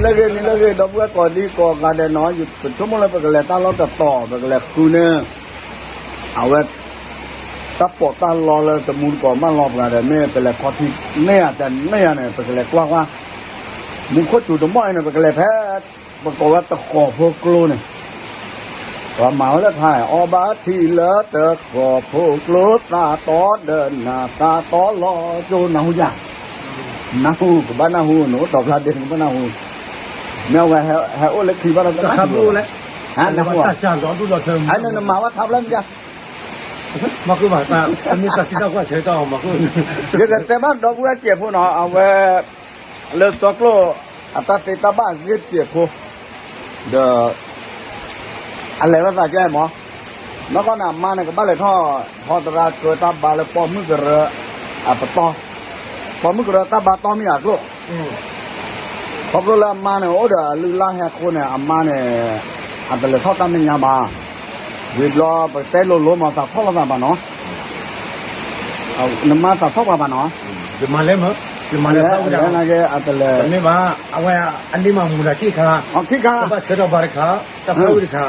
လၢဂ့ၤန့ၣ်လၢဂ့ၤ ဒီပုၢ်ဝဲၢ်ကိးဒံကိးဂၤဒဲးနီၤ, ပဆိကမိၣ်လၢပကလဲၤတၢ်လီၢ်တတီၤ ပကလဲၤဃုန့ၢ် အဝဲ တၢ်ပိာ်တၢ်လီလၢတမူတကိးမၢလီၤပှၤဒီး မ့ၢ်ပလဲၤခီထံန့ၢ်ဧါတန့ၢ်ဧါန့ၣ် ပကလဲၤကွၢ်ကွၢ်, မူခိၣ်စူၤတမီၢ်အံၤန့ၣ် ပကလဲၤဖဲ ပကိးဝဲတဃီၤဖိကျိန့ၣ် ပှၤမၤဝဲလၢထါ အီၣ်ဘၣ်ထံလၢတဃီၤဖိကျိ သးတီဒီးနၤ သးတီလီၤကၠိ နၢ်ဟူယၤ, နၢ်ဟူ ကဘၣ်နၢ်ဟူ နအိၣ်တီၤဖျါဒ့ နကဘၣ်နၢ်ဟူ, မ့ၢ်အဝဲဟဲအိၣ်လၢခံဘၣ်ဒီး တၢ်ခါဘိလဲၣ်, နၢ်ဟူ, အန့ၣ်နမၤဝဲထါဖျါမ့ၢ်ယၤ, မၤကဘၣ်တၢ် မ့ၢ်တၢ်စံးတၢ်ကွၢ်ဆၢကတီၢ်မၤက, ယကတဲဘၣ်ဒီပုၢ်ဝဲၢ်စဲးဖိနီၤ အဝဲ လၢစီကျိၣ် အတၢ်သ့တၢ်ဘၣ်အဂ့ၢ်စဲးဖိ ဒီး အလဲၤဝဲသးကဲမး, နီၢ်ကီၢ်န့ၣ် အမါန့ၣ် ကဘၣ်လဲၤထီၣ် ဟီတရါကၢတၢ်ဘါလၢပိာ်မုၣ်ကရၢ အပတီၢ်, ပိာ်မုၣ်ကရၢတၢ်ဘါတီၢ်မ့ၢ်အကျိၣ်, ခီဖျိလၢအမါန့ၣ် အိၣ်ဒီးအလုၢ်အလၢ်ဟဲအဃိန့ၣ် အမါန့ၣ် အတလဲၤထီၣ်တၢ်မဲာ်ညါဘၣ်, ဝံၤဘျီပတဲလိၤလိၤမး သးထီၣ်လိာ်သးဘၣ်နီၤ နမါသးထီၣ်ပှၤဘၣ်နီၤ, ယမၤလဲၣ်မး, ယမၤလဲၣ်သၣ်ဝံၣ်တၢ်, တမ့ၢ်ဘၣ်, အဝဲအလံၤမၤမူဒါခံခါ, ခံခါ, တဘၣ်ဆၢထီၣ်ဘၣ်တခါ, တၢ်သၣ်ဝံၣ်တခါ,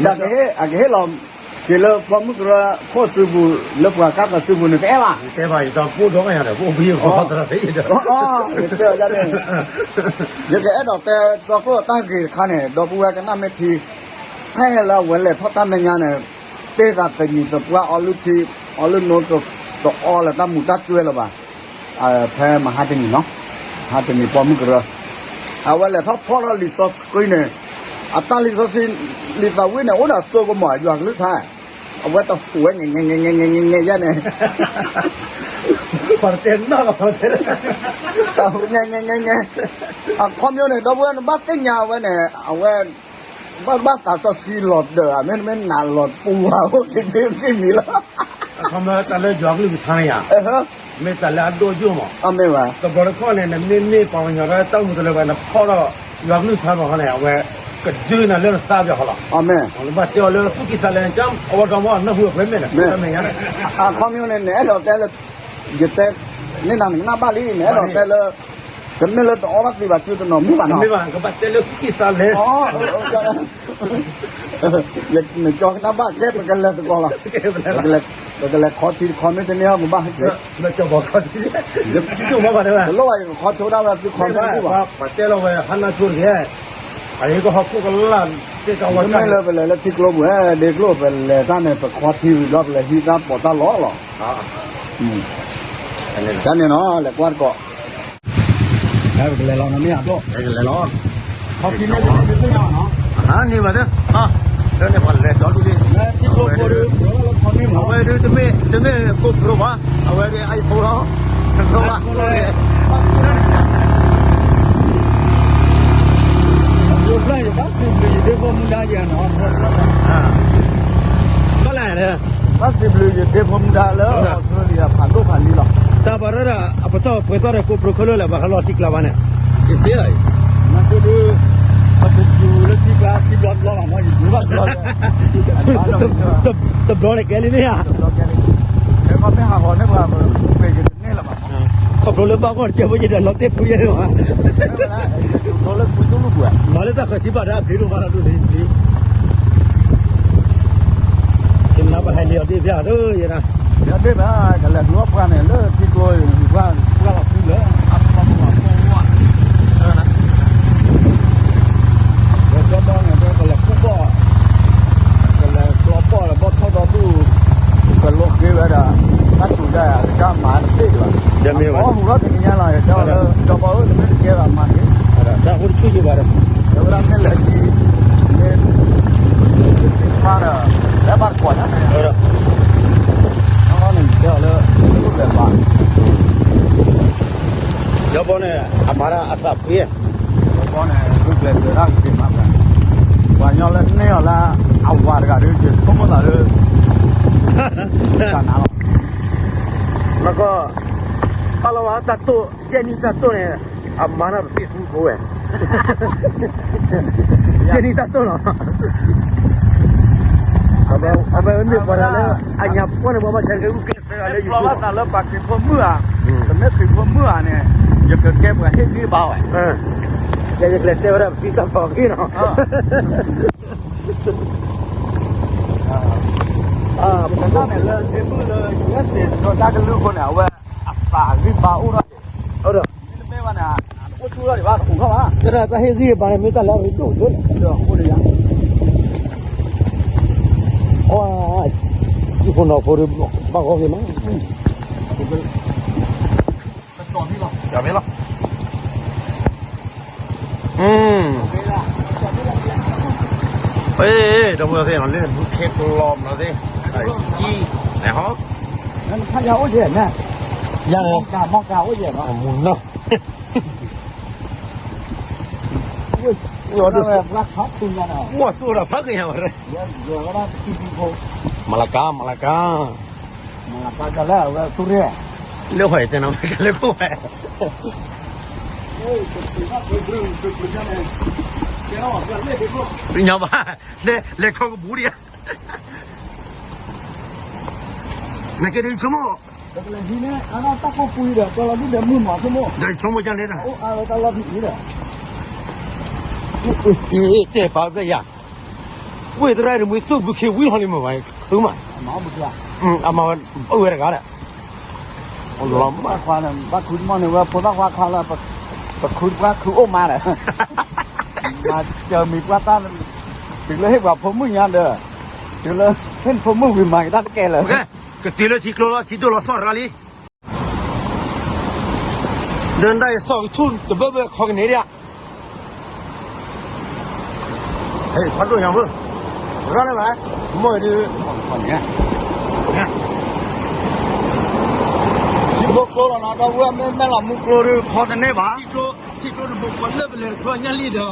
ဒီးအကဟ့ၣ်လီၤက့ၤလၢပိာ်မုၣ်ကရၢခိၣ်စုပူၤ လၢပှၤကါသးစုပူၤန့ၣ် တအဲၣ်ဘၣ်, တအဲၣ်ဘၣ်, ယတၢ်ပိၢ်ဒီဂၤညါဒီး ပအိၣ်ဘှံးအဖီသရၣ်သ့ၣ်ဒီး, ယတဲအီၤဒ်န့ၣ်, ယကအဲၣ်ဒိးတဲစီကျိၣ်တၢ်ဂ့ၢ်တခါန့ၣ် ဒီပုၢ်ဝဲၢ်ကနၣ်မ့ၢ်ထံ, ဖဲလၢအဝဲလဲၤထီၣ်တၢ်မဲာ်ညါန့ၣ် တ့ၢ်သးသညံးသပှၢ်အီလုၢ်ထံ, အီလုၢ်နိ တအီလၢတၢ်မူးတၢ်စှဲလၢၤဘၣ်, ဖဲမဟါတနံၤနီၤ, မဟါတနံၤပိာ်မုၣ်ကရၢ, အဝဲလဲၤထီၣ်ဖီၣ်ထီၣ်လံာ်စီဆှံန့ၣ်, အတၢ်လံာ်စီဆှံ, လံာ်သးဝံၣ်န့ၣ် အိၣ်ဒီးစိကမီၤ ယွၤကလုၢ်ကထါ, အဝဲတဟူးဝဲ ငဲၤ ငဲၤ ငဲၤ ယဲန့ၣ် ပှၤတဲနီၢ်လီၤ ပှၤတဲ, တဟူး ငဲၤ ငဲၤ ငဲၤ ငဲၤ, အခီပညီန့ၣ် ဒီပုၢ်ဝဲၢ်နဘၣ်သ့ၣ်ညါဝဲန့ၣ် အဝဲ ဘၣ်ဘၣ်သးစီဆှံလီၤဒၢးဧါ, မ့တမ့ၢ်နးလီၤပူၤဧါ, အိၣ်က့ၤမ့ၢ်မံၤလီၤ, အခီပညီတၢ်လၢယွၤကလုၢ်ကထါန့ၣ်ဧါ, မ့ၢ်တၢ်လၢအဒိၣ်အယိာ်မး, တဘျီတခီၣ်န့ၣ် နမ့မ့ၢ်ပှၤကညီဒီးတၢ်အိၣ်မူတလၢာ်ဘၣ် နဖီၣ်ဒီးယွၤကလုၢ်ကထါမးဃီန့ၣ် အဝဲ ကဒုးနၤလၢနသးပၠးဃီလီၤ, နဘၣ်တဲအီၤလၢသူၣ်ကံၢ်သးလဲ ကၠၢ်အဝဲဒီမါ နၢ်ဟူအခွဲးမဲာ်န့ၣ် တမ့ၢ်ညါန့ၣ်, အခီပညီန့ၣ် နအဲၣ်ဒိးတဲလၢ ယတဲ န့ၢ်နၤနကနၣ်ဘၣ်လံ, နအဲၣ်ဒိးတဲလၢ တမ့ၢ်လၢတအီဘၣ်သံဘၣ် စုတနီၤမ့ၢ်ဘၣ်နီၤ, မ့ၢ်ဘၣ် ကဘၣ်တဲလၢသူၣ်ကံၢ်သးလဲ, နကၠီကနၣ်ဘၣ် ကဲပကလဲၤသကိးလီၤ, ပကလဲၤခီထံတခီ မ့ၢ်တန့ၢ်အီၤ ပဘၣ်ဟဲက့ၤ, ပလိၣ်ဘၣ်ယကခီဆိဒၣ်ဝဲသုခီမ့ၢ်တန့ၢ်ဘၣ်, ပတဲလီၤဝဲဟါနၢ်ဆိတက့ၢ်, အအံၤကဟီၣ်ခိၣ်ကလၢ်, တမ့ၢ်လၢပလဲၤလၢထံကျိပူၤ ဒ့ကျိ ပလဲၤတၢ်န့ၣ် ပခီထံဝံၤဘျီ ပလဲၤဟံးတၢ်ပီးတၢ်လီလီၤ, တၢ်န့ၣ်နီၤ လဲၤကွၢ်တကိး, ပကလဲၤလီၤနီၤ မ့ၢ်အဒိၣ်, ခီထံန့ၣ် တသ့ၣ်ညါဘၣ်နီၤ, န့ၢ်ဘၣ်သ့, လၢန့ၣ်ပှၤလဲၤဒီဒူၣ်လံ, ထံကျိဖိဒုး, အဝဲဒုးတမ့ၢ် တမ့ၢ်ကိးပရိဘၣ်, အဝဲဒုး iPhone လီၤ, တကျိဘၣ်, ယဘၣ်စံးဘျုးယဒ့ဖိမူဒါယဲနီၤ, ဘၣ်လဲၣ်, ဘၣ်စံးဘျုးယဒ့ဖိမူဒါလၢ Australia ဖးဒိၣ်ဖးလံလီၤ, တၢ်ဘၣ်ရၢဒီး အပတီၢ်ပှဲၤသီၣ်ဒီးကိးပရိခဲလၢာ်လၢ ဘၣ်ဃးလီၤထံကျါဘၣ်န့ၣ်, ယစ့လီၤ, နဒုး ပတယူၤလၢထံကျါ ထံဘျီတဘျီဘၣ်မး ယယူၤဘၣ်တဘျီ, တဘျီန့ၣ်ကဲလံမ့ၢ်ဧါ, တဘျီကဲလံ, မ့ၢ်ဟးဂီၤန့ၣ်ပှၤ ပ့ၤကတန့ၢ်လၢၤဘၣ်, ခီဖျိလၢဘၣ်ဂီၢ်တကဲဖိယဲဒီး လီၤတဲာ်ဖူယဲဒၣ်ဘၣ်, မၤလၢတၢ်ဃၢၤထံဘၣ်ဒီး အဘျ့ဒိၣ်မးလီၤဒိၣ်န့ၣ်, ယနၢ်ပဟဲလံအီၤဒ့ၣ်ဖျါဒ်ယဲဒၣ်, ယဒ့ၣ်ဘၣ် ကလဲၤဃုအီၣ်ပှၢ်န့ၣ် လၢထံကျိ ပှၢ်လီၤသူလၢ အပှၢ်ပှၢ်ပှၢ်ဝါ ဒီးကၠီဘီန့ၣ် ကလဲၤခူၣ်ဘီၣ်, ကလဲၤကျီဘီၣ်လၢဘီၣ်ထီၣ်ဒီဒူၣ်, ကလိးဃ့ဝဲဒၣ်, တၢ်တူၢ်ဒၣ်ယၤ ကစၢ်မၤတသ့ဒံးဘၣ်, အမၤဟူးထီၣ်တနံၤညါလီၤ ယတဲအီၤလၢ ကၠီဘီဧၢ တမ့ၢ်တကဲဘၣ်မၤန့ၣ်, တၢ်ဃိတဆူၣ်ယံၤဘၣ်ဒီး, တဲဝဲဒၣ်မ့ၢ်လဲၤခံ, မ့ၢ်, သ့ၣ်တဖၣ်ဒီး, လဲၤဘၣ်တကိးညါ, န့ၣ်တဲအီၤလၢ, လဲၤဘၣ် ကၠီဘီန့ၣ် အမၤတၢ်အသးဖှံ, ကၠီဘီန့ၣ် ဂုာ်ကျဲးစၢးတၢ်ဂ့ၤမး, ပှၤကညီလၢန့ၢ်အီၤလၢ အဝၤတဂၤဒီး ယဆိကမိၣ်သးလၢ တၢ်နးလီၤ, ဘၣ်ကီ, ပာ်လီၤဝဲတၢ်တိၢ်, ယဲၢ်နံၣ်တၢ်တိၢ်န့ၣ်, အမၤတၢ်ပသ့ၣ်သူဖိဝဲ, ယဲၢ်နံၣ်တၢ်တိၢ်လီၤ, အဝဲမ့ၢ်ပှၤတဂၤလၢ အညါပှၢ်န့ၣ် ပှၤဘၣ်ဆၢက့ၤဂုာ်ကျဲးစၢးလၢယဆိကမိၣ်, ဘၣ်သးလၢပှၤခရံာ်ဖိမုၣ်ဧါ, တမ့ၢ်ခရံာ်ဖိမုၣ်ဧါန့ၣ်, ယကကဲပှၤဟ့ၣ်ဂံၢ်ဘါဝဲ, ယကလဲၤတဲဝဲဒၣ်ပသံသးဖီက့ၤနီၤ, ပကနၣ်န့ၣ်လၢ Facebook လၢ ယဲစ့ၢ်ကီး တၢ်ကလုၢ်အဃိန့ၣ် အဝဲအသးဂံၢ်ဘါအိၣ်ထီၣ်က့ၤ, အိၣ်ဒီး မ့တမ့ၢ်ဘၣ်န့ၣ် အိၣ်ဆူၣ်ထီၣ်ဒံးဘၣ် တအိၣ်ထီၣ်ဘၣ်, တၢ်ဟ့ၣ်ဂံၢ်ဘါန့ၣ် မ့ၢ်တၢ်လၢအရ့ဒိၣ်ဒိၣ်န့ၣ် ဒီးအဃိန့ၣ်ယါ, အီ ယဖိနီၢ်ဖိဒီး ဘၣ်ဂီၢ်က့ၤမး, ကၠီၤမ့ၢ်လီၤ, အ့ ဒီပုၢ်ဝဲၢ်သ့ၣ်နီၤ လၢမူခဲကျီမနီၤသ့ၣ်, ကံၣ်, နဟီ, ယၤန့ၣ်, မူနီၤ, ဝဲၢ်စိဒီးဖးက့ၤညါဝဲ, မလကါ မလကါ လၢအဝဲသူရဲ, လၢဟီၣ်အံၤတဲနီၤ လၢခိၣ်ဝဲ, ညါဘၣ်, လဲၤလဲၤခီကပူၤဒံးဧါ, နကဲဒ်ဆိကမိၣ်, ဒီးဆိကမိၣ်ကန့ၣ်ဒီး, တဲပာ်ဝဲယၤ, ဝ့ၢ်သရၣ်တမှံၤ သူၣ်ဘုခ့ဝံဟီၣ်လံမ့ၢ်ဘၣ်, ခုမး, အမၤဝဲ, အဝဲတဂၤဒီး, လီၤမး, ဘၣ်ခုတမီၢ်န့ၣ်ဝဲ ဖိသၣ်ခွါခါလၢ, ပခုပှၢ်ခုအိၣ်မးဒီး, မၤစၢၤမံၤပှၢ်တၢ်, တုၤလၢဟ့ၣ်ပှၤဖိမုၣ်ညါဒီး, တုၤလၢ, ဟ့ၣ်ဖိမုၣ်ဝံၤမၤက့ၤတၢ်တကဲလၢာ်, ကတုၤလၢထံကျိလီၤ ထံဒိၣ်လီၤသီၣ်တဂၤလံ ဒီးနဒၣ်ယသီၣ်ကထူၣ်တဘၢဘၢခီကန့ၣ်ဒၣ်, ဟဲ ဖးဒိၣ်ညါဝဲ, ရၢ်လၢဘၣ်, မ့ၢ်ဒုး, ထံဖိကျိလီၤနီၤ ဒီပုၢ်ဝဲၢ် မ့ၢ်မဲၢ်လီၤမူကျိဒီး ခီတန့ၢ်ဘၣ်, ထံကျိတဘိခွါလၢပလဲၤတဖျီညါလံဒီး, လဲၤ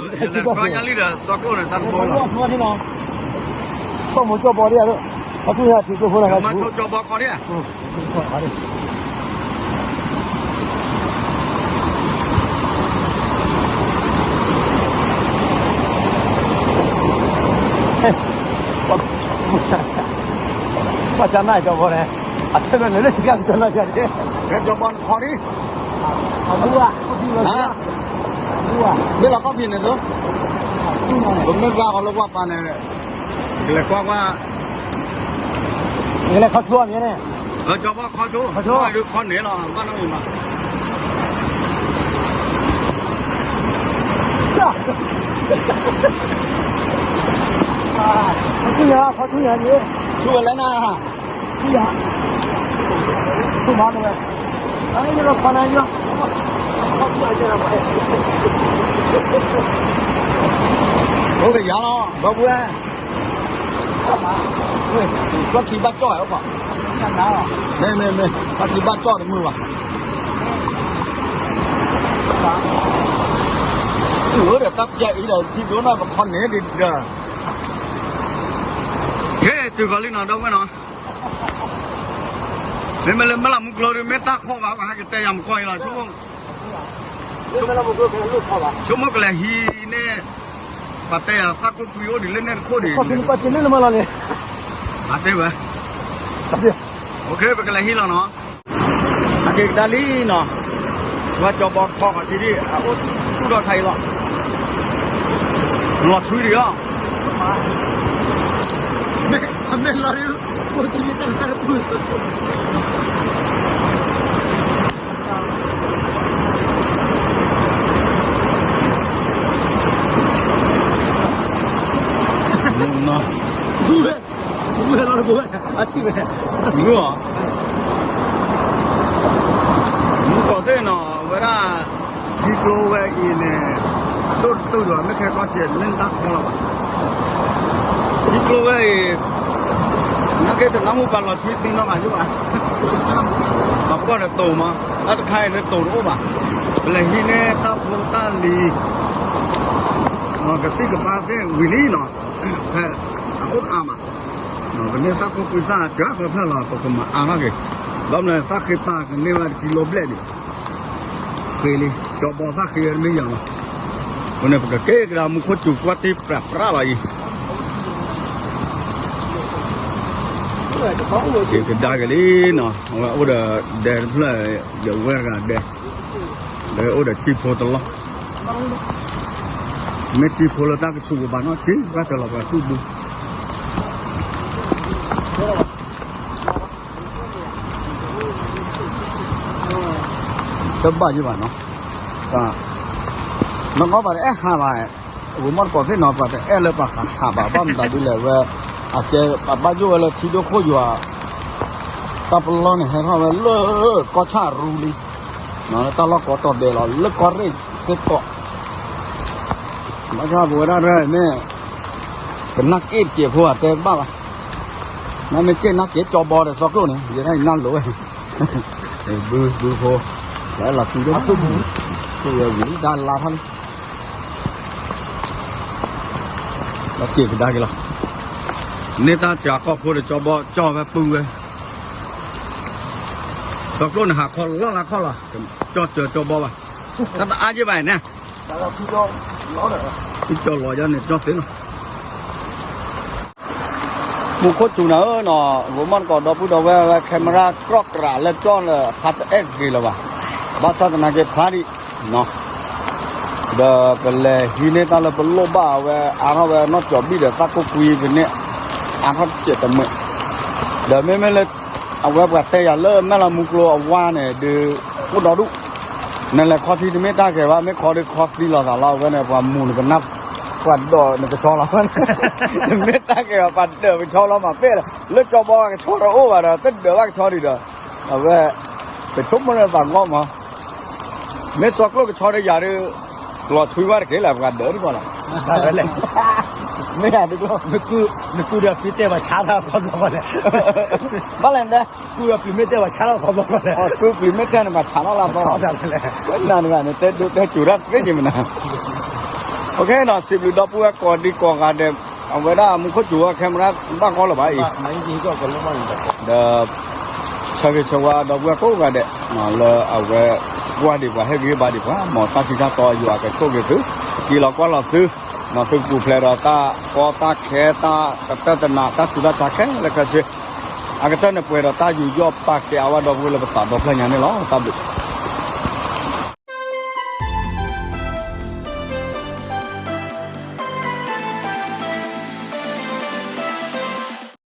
တဖျီညါလံဒီး စီကျိန့ၣ် တၢ်တဘိလီၤ, သီၣ်မိၢ်ကၠီဘီဒၣ်, ခီထူၣ်ညါထံကျိဖိလီၤ, မၤထီၣ်ကၠီဘီခီဒၣ် ဘၣ်ကၢ်နၢ်ကၠီဘီန့ၣ်, အထဲလဲၤလၢဆံးကၢ်ကၠီနၢ်ကၠီန့ၣ်, ကၠီဘီနခီဒံး, မ့ၢ်လီၤခီဖံးန့ၣ်သိး, ပမ့ၢ်ဘၣ်အီၤလၢပှၤပာ်န့ၣ်, ကလဲၤကွၢ်ကွၢ် ကလဲၤခီဆိအမ့ၢ်န့ၣ်, ကၠီဘီခီဆိ, ခီဆိ, ခီန့ၣ်လီၤ, ဘၣ်နီၣ်မံၤမး, ခီဆိယၤ, ခီဆိယၤန့ၣ်, ဆိဝဲလဲၣ်နၤ, ဆိယၤ, ဆိမၤနဝဲ, အန့ၣ်ဒီးခီနၤယီၤ, အိၣ်ကယၤလီၤ ဒီပုၢ်ဝဲၢ်, ဘၣ်ခံဘၣ်ကၠီၣ်ဧါ, မ့ၢ်မ့ၢ်မ့ၢ် ဘၣ်ခံဘၣ်ကၠီၣ်တမုာ်ဘၣ်, အၢ ဒီးတၢ်ပျဲအံၤဒီး ထံဒိၣ်နီၢ်ပခီန့ၣ်ဒံးဒီး, ကဲ တုၤဃီၤလံနီၤ ဒီပုၢ်ဝဲၢ်နီၤ, မ့မ့ၢ်လၢမဲၢ်လးမူကျိဒီး မ့ၢ်တၢ်ခီဘၣ် ပှၤဟဲကတဲယၤမူကီၢ်အံၤလီၤ, ဆိကမိၣ် ဆိကမိၣ်ကလဲၤဟံးန့ၢ်, ပှၤတဲယၤသၣ်ခိၣ်ကွံအိၣ်ဒံးလၢန့ၣ်တခိၣ်ဒံး, အတဲဝဲ, အက့ၤကဒါလံနီၤ, ဝဲကၠီဘီခီခီထံဒံး အအိၣ်ဆူၣ်ထီၣ်ခါအံၤလီၤ, လီၤထွံဒံးလီၤ, မ့ၢ်လီၤဒံး, အိၣ်တံၤတၢ်တပူၤ မုၢ်နီၤ, မုၢ်ဝဲလီၤတဘိဝဲ, အထံၣ်ဝဲ, မုၢ်အီၤ, မုၢ်ကီၢ်သ့ၣ်နီၤ ဝဲဒၣ်, ထံကျိဝဲအံၤန့ၣ်, ဒိၣ်တတုာ်ဒီး မ့ၢ်ခဲကီၢ်စဲး မ့ၢ်တၢ်ခီလီၤဘၣ်, ထံကျိဝဲအံၤ, နာ်က့တနၢ်ဟူပှၤလီၤထွံဆံနီၤဘၣ်ယိၣ်ဘၣ်, ပှၤကီၢ်ဒီးတိၤမး, တၢ်တခါအံၤန့ၣ်တိၤတအိၣ်ဘၣ်, ပလဲၤဟံးန့ၢ်တၢ်ဖိတၢ်လံၤ ကသံၣ်ကပါသ့ၣ်ဝံၤလံနီၤ, ဖဲအအိၣ်တအါမး, ပန့ၢ်သၣ်ခိၣ်ကွံသၣ်စှၤဃီဖျၢၣ်လီၤ ပကမၤအါထီၣ်က့ၤ, ဘၣ်မနုၤသၣ်ဃ့ပာ်ကန့ၢ်ဝဲတကံလိဘျဲၣ်ဒံး, ဃ့လံ ကၠီဘီသၣ်ဃ့ဝဲတမ့ၢ်ယၤလီၤ, အဃိန့ၣ် ပကက့ၤကဒါမူခိၣ်စူၤကွၢ်တ့ၢ်ပြးပြးလီၤအံၤ က့ၤကဒါက့ၤလံနီၤ, အဝဲအိၣ်ဒီးဒဲတဖျၢၣ်, ယဝဲတဂၤဒဲ, ဒီးအိၣ်ဒီးစံၣ်ဖိတလီၢ်, မ့ၢ်တံၤဖိလၢတၢ်ကဆူးကဘၣ်နီၣ်က့ၤ ဘၣ်တလီၤပှၤသူၣ်ဘု တဘၣ်ယံၤဘၣ်နီၤ, နကီၢ်ပှၤတအဲၣ်ဟးဘၣ်, အဂိၤမီၢ်တကိးသ့ၣ်နီၤ ပှၤတအဲၣ်လၢပှၤဟးဘၣ် ဘၣ်မတၤဒ်လဲၣ်ဝဲ, အကဲပှၤဘၣ်ယိၣ်ဝဲလၢထံဒိၣ်ခိၣ်ယွၤ, တၢ်ပလီၢ်န့ၣ်ဟဲထီၣ်ဝဲလၢကီၢ်ဆၣ်ရူလံ, တၢ်လီၢ်ကိးတီၤဒဲးလီၤ လၢကီၢ်ရ့ၣ်စ့ၢ်ကီး, ဘၣ်ဆၣ်ပဝဲဒၣ်မ့ၢ် ပနၢ်က့ၣ်တကဲးဖိအတဲဘၣ်ဘၣ်, နမ့ၢ်က့ၣ်နၢ်က့ၤကၠီဘီဒီးသီကျိၣ်န့ၣ် ယဲဒၣ်အံၤနၢ်လိၤဝဲ, ဘုဘုဖိ, လၢလီၤသူဒိၣ်, သူဝဲဝံၤလံ တၢ်လါထီၣ်လံ, လီၤက့ၤကဒါက့ၤလီၤ, န့ၢ်တၢ်စှၤကီၢ်ဖိဒီးကၠီဘီကၠီဝဲပုၢ်ဝဲ, သီကျိၣ်န့ၣ်ဟးခီလၢ်လၢ်ခီလီၤ, ကၠီစၢၤကၠီဘီဘၣ်, တၢ်တအါယံၤဘၣ်န့ၣ် ကၠီလီၤယါန့ၣ်ကၠီသ့လီၤ, မူခိၣ်စူၤနၤဧၢနီၤ ဂိၤမီၢ်တကိးဒီပုၢ်ဒီဝဲၢ်ဝဲ camera ကြီၢ်ကြးလၢကၠီလၢဖးတအဲၣ်ဂ့ၤလၢၤဘၣ်, ဘၣ်ဆၣ်သနာ်က့ဖျါဒံး ဒီးပလဲၤဟံးန့ၢ်တၢ်လၢပလိၣ်ဘၣ်ဝဲ အါထီၣ်ဝဲနီၢ်ကၠီၤဘံၣ်ဒီးသၣ်ခိၣ်ကွံပန့ၣ်, အါထီၣ်တစဲးတမှဲး, ဒီးမ့မ့ၢ်လၢ အဝဲပှၤတဲယၤလၢမဲၢ်လီၤမူကျိၤအဝါန့ၣ် ဒုးအိၣ်ဒီဒူၣ်, နလဲၤခီထံတမ့ၢ်တၢ်ကဲၤဘၣ် မ့ၢ်ခီဒုးခီသံလီၤသးလီၤ အဝဲန့ၣ် ပှၤမူၤနကနၣ်, ပှၤဒိးနကဆီလီၤ, မ့ၢ်တၢ်ကဲၤဘၣ် ပှၤဒၢးကဆီလီၤမး ပ့ၢ်လၢကၠီဘီကဆီတအိၣ်ဘၣ်ဒီး တဒၢးဘၣ်ကဆီဒံးဒီး, အဝဲ ပဆိကမိၣ်လၢသးဂီၢ်မး မ့ၢ်စီၤကျိၣ်ကဆီဒီးယၤဒီး, လီၤထွံဝဲတက့ၢ်လၢပှၤဒၢးဒ်ကီးလီၤ, မ့ၢ်ယၤဒ်ကျိၣ်, နကုၢ်ဒီးပျံၤတဲဘၣ်ဆါထီၣ်ခီဘျီလဲၣ်, ဘၣ်လဲၣ်ဒဲး, ကုၢ်ဒီးပျံၤမ့ၢ်တဲဘၣ်ဆါထီၣ်ခီဘျီလဲၣ်, ကုၢ်ပျံၤမ့ၢ်တဲန့ၣ်ဘၣ်ဆါထီၣ်လၢဘျီ, နၤတဂၤန့ၣ် တဲဒိတဲစူၤတၢ်သ့က့ၤမနၤ, အိၣ်ခ့နီၤ စံးဘျုးဒီပုၢ်ဝဲၢ်ကိးဒံကိးဂၤဒဲး, အဝဲဒၣ်မူခိၣ်စူၤဝဲ camera ဘၣ်ဃီလၢၤဘၣ်အံၤ, ဒီး ဆၢဂ့ၤဆၢဝါဒီပုၢ်ဝဲၢ်ကိးဂၤဒဲး, လၢအဝဲ ကွၢ်ဒံးပှၤဟ့ၣ်ဂံၢ်ဘါဒံးပှၤ မ်တၢ်ထံတၢ်တီယွၤကဆိၣ်ဂ့ၤသု, က့ၤလီၤကွၢ်လီၤသု, သုကပူၤဖျဲးဒီးတၢ်ကီတၢ်ခဲတၢ်ကတၢၢ်တနးတၢ်ဆူးတၢ်ဆါခဲလၢာ်ခဲဆ့, အကတၢၢ်န့ၣ်ပှဲၤဒီးတၢ်ယူးယီၣ်ပာ်ကဲအါဝဲဒီပုၢ်ဝဲၢ်လၢပသးဒီဖျၢၣ်ညါန့ၣ်လီၤ. တၢ်ဘျုး